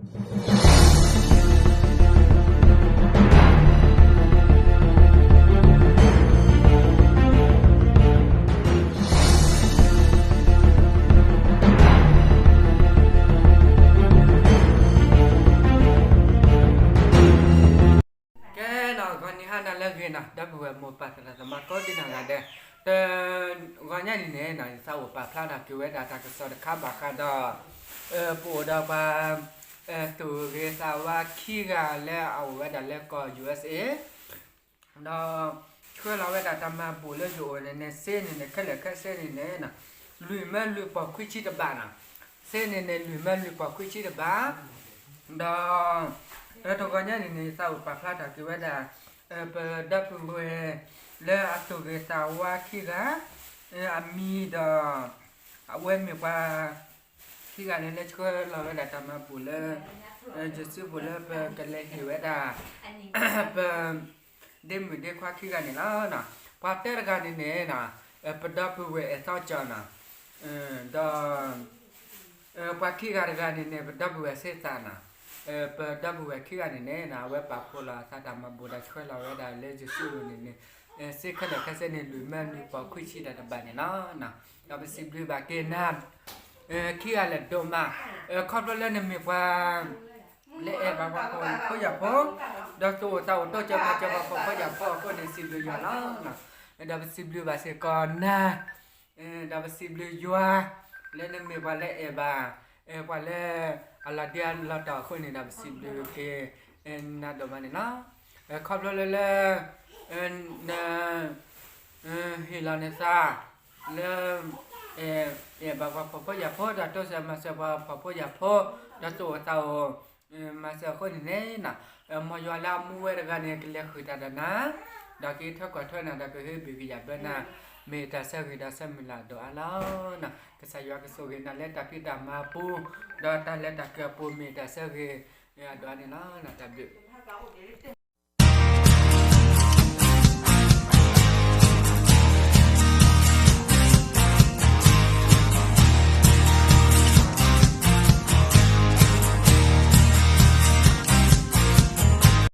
ကဲနီၤ ဂီၤနံၤဟါနၤလၢအဂ့ၤနီၤ ဒီပုၢ်ဝဲၢ်မိၢ်ပၢ်သရၣ်သမါကိးဒံနီၢ်ဂၤဒဲး, တဂီၤညါန့ၣ်န့ၣ် ယသးအိၣ်ပာ်ဖျါထီၣ်က့ၤဝဲဒၣ်တၢ်ကစီၣ်တခါဘၣ်ဃးဒီး ပအိၣ်ဒီးပှၤ သူၣ်ဂ့ၤသးဝါခံဂၤလၢအအိၣ်ဝဲဒၣ်လၢကီၢ် ယူႇအၢၣ်စ်အ့ ဒီး ဆှၢလီၤဝဲဒၣ်တၢ်မၤဘူၣ်လၢယအိၣ်န့ၣ်န့ၣ် စ့န့ၣ်န့ၣ် ခဲလၢာ်ခဲဆ့န့ၣ်န့ၣ် လွံၢ်မၢလွံၢ်ပီၢ်ခွံဆံတဘးနီၤ, စ့န့ၣ်န့ၣ် လွံၢ်မၢလွံၢ်ပီၢ်ခွံဆံတဘး, ဒီး တဂီၤညါန့ၣ်န့ၣ် ယသးအိၣ်ပာ်ဖျါထီၣ်က့ၤဝဲဒၣ် ပဒီပုၢ်ဝဲၢ် လၢအသူၣ်ဂ့ၤသးဝါခံဂၤ အမံၤဒီး အဝဲမ့ၢ်ပှၤ ခံဂၤန့ၣ် လၢဆှၢလီၤဝဲဒၣ်တၢ်မၤဘူၣ်လၢ ယစုပူၤလၢပကလဲၤဟ့ၣ်ဝဲဒၣ် ပ ဒ့မုၣ်ဒ့ခွါခံဂၤန့ၣ်လီၤ. ပှၤတၢတဂၤန့ၣ်န့ၣ် ပဒီပုၢ်ဝဲၢ်အဲၣ်သီကၠီနီၤ, ဒီး ပှၤခံဂၤတဂၤန့ၣ်န့ၣ် ပဒီပုၢ်ဝဲၢ်စ့သးနီၤ, ပဒီပုၢ်ဝဲၢ်ခံဂၤန့ၣ်န့ၣ် အဝဲပာ်ဖှိၣ်လီၤအသးတၢ်မၤဘူၣ်ဒီးဆှၢလီၤဝဲဒၣ်လၢယစုပူၤန့ၣ်န့ၣ် စ့ခဲလၢာ်ခဲဆ့န့ၣ် လွံၢ်မၢလွံၢ်ပီၢ်ခွံဆံတၢ်တဘးန့ၣ်လီၤ. ဒီးပစံးဘျုးဘၣ်က့ၤနၤ ခံဂၤလၢာ်ဒိၣ်မး, ခီဖျိလၢနမ့ၢ်ပှၤ လၢအဲၣ်ဘၣ်ပှၤဖှီၣ်ဖိယာ်ဖိ, ဒီးသူၣ်အိၣ်သးအိၣ်တိစၢၤမၤစၢၤပှၤဖှီၣ်ဖိယာ်ဖိအဃိန့ၣ် စံးဘျုးယွၤလီၤ. ဒီးပစံးဘျုးဘၣ်စ့ၢ်ကီးနၤ, ဒီးပစံးဘျုးယွၤ လၢနမ့ၢ်ပှၤလၢအဲၣ်ဘၣ် ပှၤလၢအလီၤဒ့အလီၤတီၢ်အဃိန့ၣ်ဒီး ပစံးဘျုးက့ၤ နၤဒိၣ်မးန့ၣ်လီၤ. ခီဖျိလၢလၢ န ဟ့ၣ်လီၤနသး လၢ အဲၣ်ဘၣ်ပှၤဖှီၣ်ဖိယာ်ဖိ ဒီးတိစၢၤမၤစၢၤပှၤဖှီၣ်ဖိယာ်ဖိ, ဒီးသူၣ်အိၣ်သးအိၣ် မၤစၢၤအဃိန့ၣ်န့ၣ် မ်ယွၤလၢအမူဝဲတဂၤန့ၣ် ကလဲၤဃုာ်တၢ်ဒီးနၤ, ဒီးက့ၤထၢကွၢ်ထွဲနၤ ဒီးကဟ့ၣ်ဘၣ်ကယၤဘၢနၤ, မ့ၢ်တၢ်ဆၢဂ့ၤဒီးဆၢမုၢ်လၢ်အဒိၣ်အါလီၤ. ကစၢ်ယွၤကဆိၣ်ဂ့ၤနၤလၢတၢ်ဖံးတၢ်မၤပူၤ, ဒီးတၢ်လဲၤတၢ်က့ၤအပူၤ မ့ၢ်တၢ်ဆၢဂ့ၤအဒိၣ်အါန့ၣ်လီၤ. တၢ်ဘျုး